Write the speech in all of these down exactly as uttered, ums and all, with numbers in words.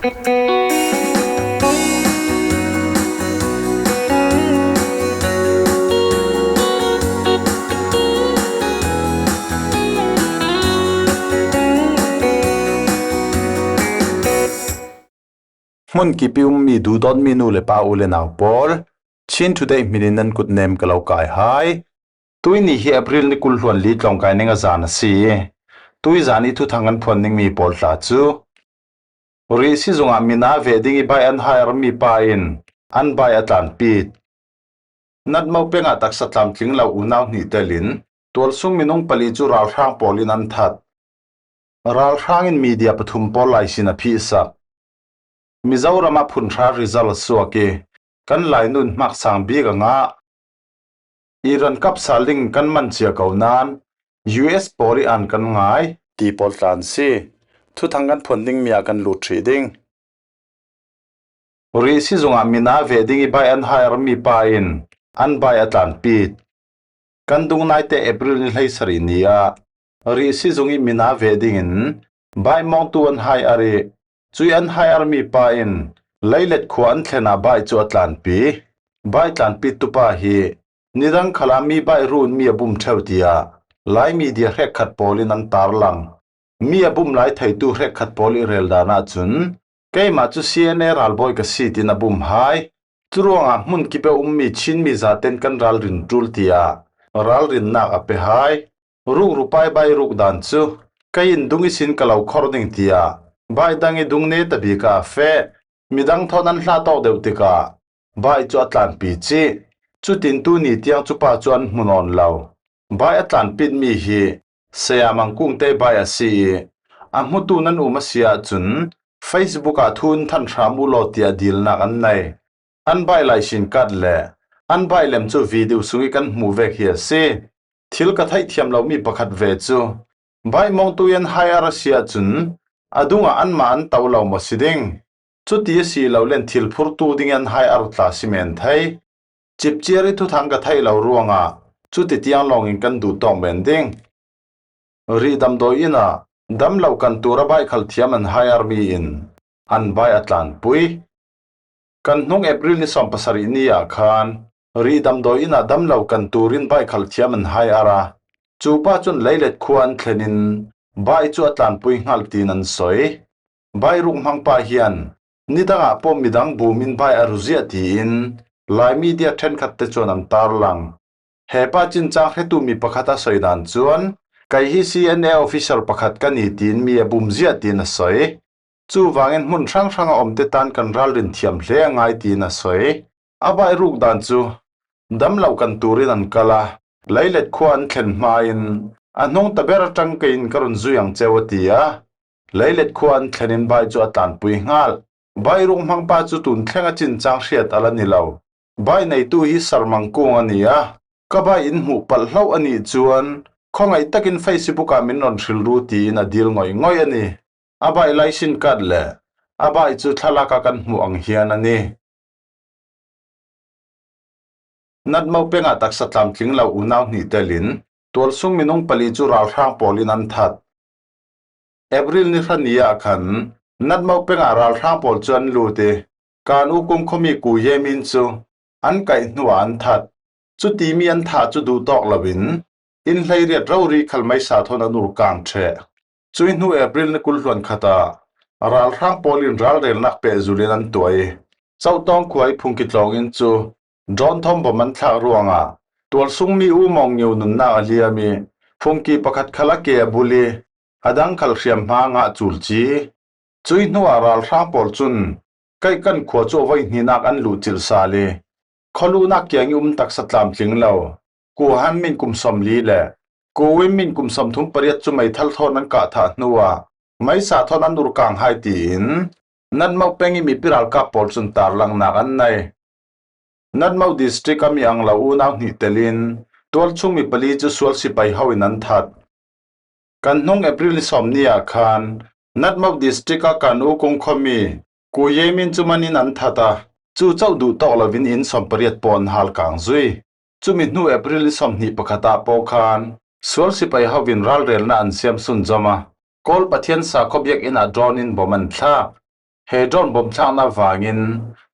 Hmun kip i um mi duhdawtmi nu le pa, u le nau pawl, Chin Today hminin nan kutnem ka lo kai hai. Tuini hi April ni kul hluan li tlawngkai ning a zan a si. Tuizan i thuthang kan phuan dingmi pawl tla cu, Rihsi zungah mina ve ding i bike an hire mi pa in an bike a tlanpit. Natmo pengah taksa tlamtling lo unau hnih telin tualsung minung pali cu ralhrang pawl in an that. Ralhrang in media pathum pawl laisin a phihsak. Mizoram ah phunhra result a suak i kan lainun hmaksang bik a ngah. Iran kap sal ding kan man cia ko nain U S pawl i an kan ngai ti pawl tla an si. Thuthang kan phuan dingmi ah kan lut hrih ding. Rihsi zungah mina ve ding i bike an hire mi pa in an bike a tlanpit. Kan dungnaite April ni hleisarih ni ah Rihsi zung i mina ve dingin bike mawngtu an hire i, cui an hire mi pa in Leilet khua an thlen ah bike cu a tlanpi. Bike tlanpitu pa hi nidang khal ah mi bike run mi a bum ṭheu tiah Lai media hrekkhat pawl in an tarlang. Mi a bum lai theitu hrekkhat pawl i rel dan ahcun keimah cu C N A ralbawi ka si, tin a bum hai. Curuangah hmun kip a ummi Chinmi zaten kan ralrin ṭul tiah ralrinnak a pe hai. Ruk rupai bike ruk dan cu kei in dung ihsin ka lo khor ding tiah bike dang i dung neta bik ah a feh. Midang thawn an hla tawk deuh tikah bike cu a tlanpi cih. Cutin tuni tiang cu pa cu an hmu nawn lo. Bike a tlanpitmi hi Saya Mangkungte bike a si i, a hmutu nan um a si ahcun Facebook ah thu in than hram u law tiah dilnak an nei. An bike laisin kat le an bike lem cu video sung i kan hmuh vek hi a si. Thil ka theihthiam lomi pakhat ve cu, bike mawngtu i an hire a si ahcun a dungah anmah an to lo maw si ding? Cuti a si lo len thil phurtu ding i an hire tla si men thei. Cipciar i thuthang ka theih lo ruangah cuti tiang lawngin kan duh tawk men ding. Rih damdawi inn ah damlo kan tur a bike khal thiam an hire mi in an bike a tlanpui. Kan hnung April ni sawm pasarih ni ah khan rih damdawi inn ah damlo kan tur in bike khal thiam an hire a, cu pa cun Leilet khua an thlen in bike cu a tlanpui hngal tiin an sawi. Bike ruk hmang pa hian nidang ah pawh midang bum in bike a ru ziah tiin Lai media ṭhenkhat te chuan an tarlang. He pa cincang hretu mi pakhat a sawi dan chuan, kei hi C N A officer pakhat ka ni tiin mi a bum ziah tiin a sawi. Chuvangin hmun hrang hrang a awmte tan kan ralrin thiam hle a ngai tiin a sawi. A bike ruk dan cu damlo kan turin an kal a, Leilet khua an thlen hmain a hnung ta ber aṭang keiin ka rawn zui ang che u a ti a. Leilet khua an thlenin bike cu a tlanpui nghal. Bike ruk hmangpa cu tun thlenga cincang hriat a la ni lo. Bike neitu hi Sarmang Kung a ni a, ka bike in hmuh palh hlauh a nih chuan khawngaih takin Facebook ah min rawn hrilh ru tiin a dil ngawih ngawih a ni. A bike license card leh a bike chu thlalaka kan hmuh ang hian a ni. Natmo pengah taksa tlamtling lo unau hnih telin tualsung minung pali cu ralhrang pawlin an that. April ni hra ni ah khan Natmo pengah ralhrang pawl cu an lut i, Kan U Kung khuami Ku Ye Min cu an kaih hnuah an that. Chutimi an thah cu duhtawk loin inn hleiriat rori khal meisa thawn an ur kang ṭheh. Cui hnu April ni kul hluan khat ah ralhrang pawlin ralrelnak pehzulin an tuah i, Chauhtawng khua i phungki tlawng inn cu drone thawm bawm an thlak ruangah tualsung mi U Mawng Ngio nunnak a liam i, phungki pakhat khal a ke a bul i, a dang khal hriam hma a ngah chul ci. Cui hnuah ralhrang pawl cun Kaihkan khua cu a vawi hnihnak an luh chilh sal i, khualuhnak kiang i um taksa tlamtling lo Ku Han Min kum sawmli le Ku Win Min kum sawmthum pariat cu meithal thawn an kah thah hnuah meisa thawn an ur kang hai tiin Natmo peng i mipi ralkap pawl cun tarlangnak an nei. Natmo district a mi ang lo unau hnih telin tualchung mi pali cu sual sipai ho in an that. Kan hnung April ni sawm ni ah khan Natmo district a Kan U Kung khuami Ku Ye Min cu man in an that a, cu chauh duh tawk loin in sawmpariat pawh an hal kang zui. Cumi hnu April ni sawmhnih pakhat ah pawh khan sual sipai ho in ralrelna an siam sunzawm a, Kawl Pathian sakhaw biakinn ah drone in bawm an thlak. he drone bomb thlakna vangin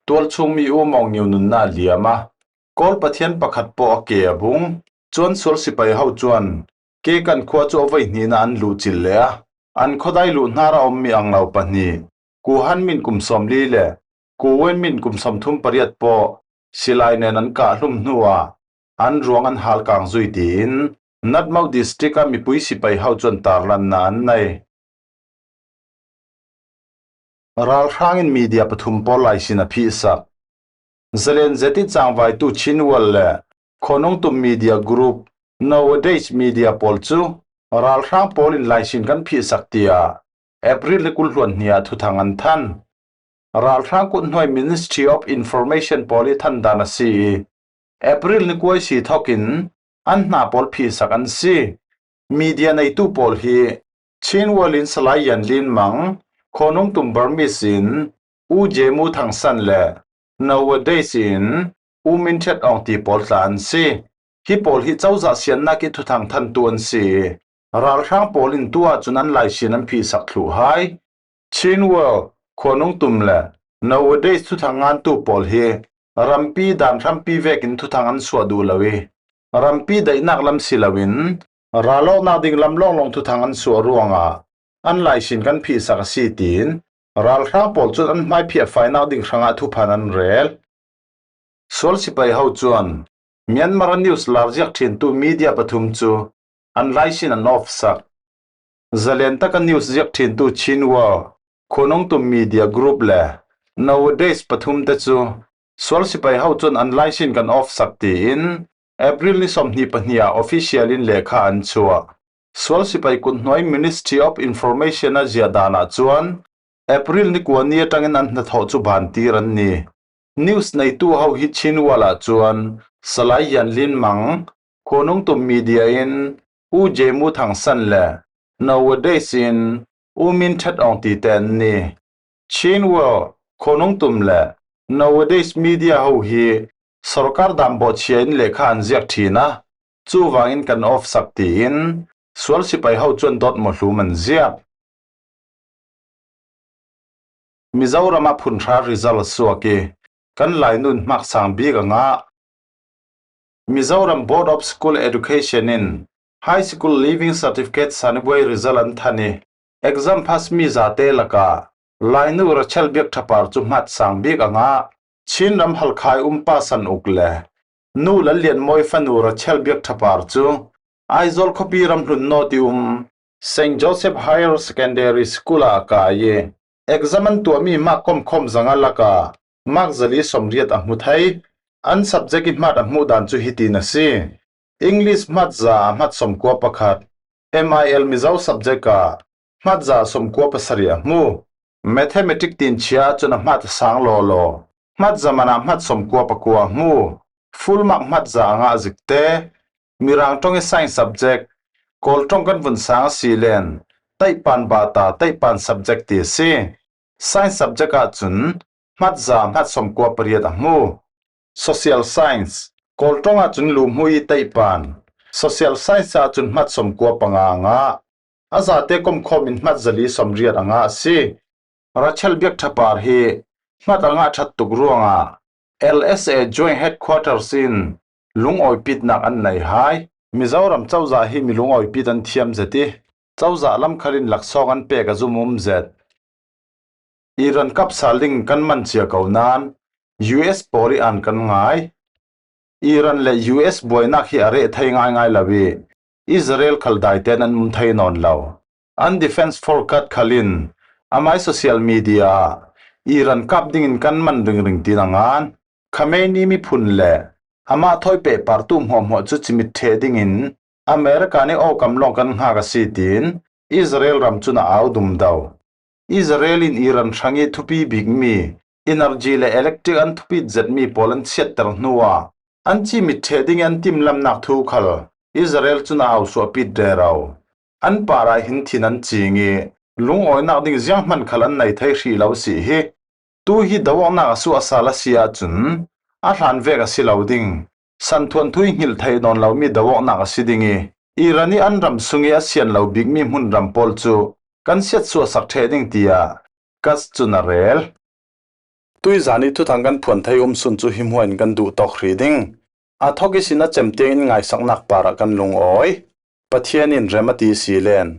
tualchung mi U Maung Ngiu nunna a liam a, Kawl Pathian pakhat pawh a ke a bung. Chuan sual sipai ho chuan ke kan khua chu a vawi hnihna an luh chilh leh a, an khawdai luh hnara awm mi anglo pahnih, Kuhan min kum sawmli leh Kuwen min kum sawmthum pariat pawh silai nen an kah hlum hnuah an ruang an hal kang zui tiin Natmau district-a mipui sipai ho chuan tarlanna an nei. Ralhrangin media pathum pawl laisin a phihsak. Zalen Zeti changvaitu Chinwal leh Khonungtum Media Group, Nowadays Media pawl chu ralhrang pawlin laisin kan phihsak tia April ni kul hluan hniah thuthang an than. Ralhrang kuthnuai Ministry of Information pawl hi than dan a si i, April ni kua i si thokin an hna pawl phihsak an si. Media neitu pawl hi Chinwal in Salai Yan Lin Mang, Khonungtum Burmese in U Jemu Thangsan leh Nowadays in U Min Thet Aung ti pawl tla an si. Hi pawl hi chozah siannak i thuthang thantu an si i, ralhrang pawlin tuah chun an laisin an phihsak thluh hai. Chinwal, Khonungtum leh Nowadays thuthang ngantu pawl hi rampi dan hrampi vekin thuthang an suah duh lo i, rampi daihnak lam si loin rallawknak ding lam lawnglawng thuthang an suah ruangah an laisin kan phihsak a si tiin ralhrang pawl chuan an hmai phiah fainak ding hrangah thuphan an rel. Sual sipai ho chuan Myanmar news lar ziak ṭhintu media pathum chu an laisin an off sak. Zalen taka news ziak ṭhintu Chinwal, Khonungtum Media Group leh Nowadays pathum te chu sual sipai ho chuan an laisin kan off sak tiin April ni sawmhnih pahnih ah official in lehkha an chhuah. Sual sipai kuthnuai Ministry of Information a ziah danah chuan April ni kua ni aṭangin an hnathawh chu bantir an ni. News neitu ho hi Chinwal-ah chuan Salai Yan Lin Mang, Khonungtum Media in U Jemu Thangsan leh Nowadays in U Min Thet Aung ti te an ni. Chinwal, Khonungtum leh Nowadays Media ho hi sorkar dam bawhchhia in lehkha an ziak ṭhin a, chuvangin kan off sak tiin sual sipai ho chuan dawt mawhlum an ziak. Mizorama phun hra result suak i, kan lainun hmaksang bik a ngah. Mizoram Board of School Education in High School Leaving Certificate sanibuai result an than i, exam pass mi zate laka lainu Rachel Biak Thapar chu hmatsang bik a ngah. Chinram Halkhai um pa San Uk leh nu Lallianmawi fanu Rachel Biak Thapar chu Aizawl khawpi ram hlun nawt i um Saint Joseph Higher Secondary School-ah a kai i, exam an tuahmi mark kawmkhawm zanga laka mark zali sawmriat a hmu thei. An subject i hmat a hmuh dan chu hitin a si: English hmat za a hmat sawmkua pakhat, M I L Mizo subject-ah hmat za sawmkua pasarih a hmu. Mathematics tinchhia chuan a hmat a sang law law, hmat za manah hmat sawmkua pakua a hmu. Full mark hmat za a ngah zik te. Mirang ṭawng i science subject, Kawl ṭawng kan vun sang a si len, taihpan bata taihpan subject ti a si. Science subject-ah chun hmat za hmat sawmkua pariat a hmu. Social science, Kawl ṭawngah chun luhmu i taihpan, social science-ah chun hmat sawmkua panga a ngah. A zate kawmkhawmin hmat zali sawmriat a ngah a si. Rachel Biak Thapar hi hmat a ngah ṭhat tuk ruangah L S A Joint Headquarters in lungawipitnak an nei hai. Mizoram chozah hi mi lungawipit an thiam zet i, chozah lam khalin laksawng an pek a zum um zet. Iran kap sal ding kan man chiah ko nan U S pawl i an kan ngai. Iran leh U S buainak hi a reh thei ngai ngai lo i, Israel khal daiten an um thei nawn lo. An defence forecast khalin amai social media-ah Iran kap dingin kan man ringring tiin a ngan. Khamenei miphun leh amah thawi pehpartu hmuahhmuah chu chimit theh dingin America-ni aw kam lawng kan nghak a si tiin Israel ram chun a au dum do. Israel-in Iran hrangi thupi bik mi, energy leh electric an thupit zet mi pawl an chhiatter hnuah an chimit theh dingin an timlamnak thu khal Israel chun a au suahpit rero. An parah hin thin an ching i, lungawinak ding ziang hman khal an nei thei hrih lo si hi. Tu hi do awknak a suahsal a si ahchun a hlan vek a si lo ding. Santhuan thu i nghilh theih nawn lo mi do awknak a si ding i, Iran i an ram sung i a sian lo bik mi hmun ram pawl chu kan siatsuahsak theh ding tia Kas cun a rel. Tuizan i thuthang kan phuan thei um sun cu himhuain kan duh tawk hrih ding. A thok ihsin a cem tiangin ngaisaknak parah kan lungawi. Pathian in rem a ti si len,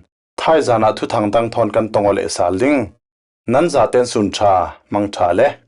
thaizan ah thuthang dang thawn kan tong aw leh sal ding. Nan zaten sun ṭha, hmang ṭha le